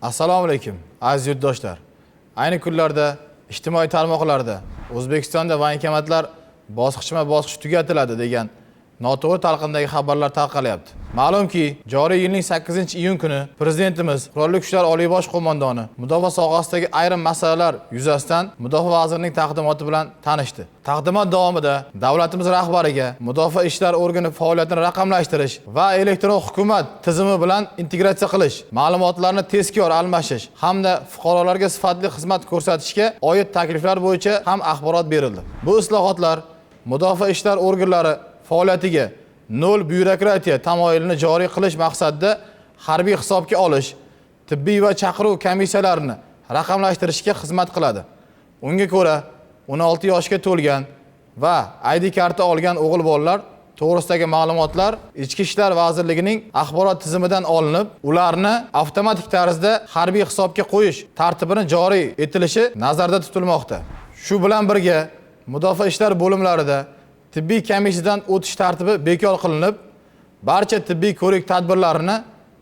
Assalomu alaykum, aziz yurtdoshlar. Ayni kunlarda ijtimoiy tarmoqlarda O'zbekistonda voenkomatlar bosqichma-bosqich tugatiladi degan noto'g'ri talqindagi xabarlar tarqalyapti. Ma'lumki, joriy yilning 8-iyun kuni Prezidentimiz, Qurolli Kuchlar Oliy Bosh qo'mondoni mudofaa sohasidagi ayrim masalalar yuzasidan Mudofaa vazirining taqdimoti bilan tanishdi. Taqdimot davomida davlatimiz rahbariga mudofaa ishlari organi faoliyatini raqamlashtirish va elektron hukumat tizimi bilan integratsiya qilish, ma'lumotlarni tezkor almashish hamda fuqarolarga sifatli xizmat ko'rsatishga oid takliflar bo'yicha ham axborot berildi. Bu islohotlar mudofaa ishlari organlari faoliyatiga nol byurokratiya tamoyilini joriy qilish maqsadida harbiy hisobga olish, tibbiy va chaqiruv komissiyalarini raqamlashtirishga xizmat qiladi. Unga ko'ra, 16 yoshga to'lgan va ID karta olgan o'g'il bolalar to'g'risidagi ma'lumotlar Ichki ishlar vazirligining axborot tizimidan olinib, ularni avtomatik tarzda harbiy hisobga qo'yish tartibini joriy etilishi nazarda tutilmoqda. Shu bilan birga mudofaa ishlari bo'limlarida tibbiy komissiyadan o'tish tartibi bekor qilinib, barcha tibbiy ko'rik tadbirlarini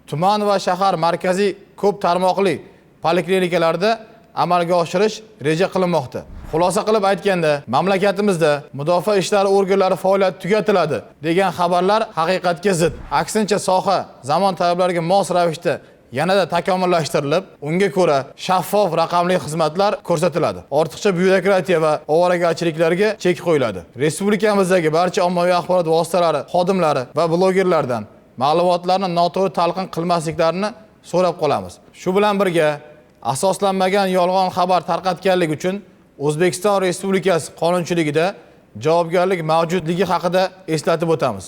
tuman va shahar markaziy ko'p tarmoqli poliklinikalarda amalga oshirish reja qilinmoqda. Xulosa qilib aytganda, mamlakatimizda mudofaa ishlari organlari faoliyati tugatiladi degan xabarlar haqiqatga zid. Aksincha, soha zamon talablariga mos ravishda yanada takomillashtirilib, unga ko'ra shaffof raqamli xizmatlar ko'rsatiladi. Ortiqcha byurokratiya va ovoragarchiliklarga chek qo'yiladi. Respublikamizdagi barcha ommaviy axborot vositalari xodimlari va blogerlardan ma'lumotlarni noto'g'ri talqin qilmasliklarini so'rab qolamiz. Shu bilan birga asoslanmagan yolg'on xabar tarqatganlik uchun O'zbekiston Respublikasi qonunchiligida javobgarlik mavjudligi haqida eslatib o'tamiz.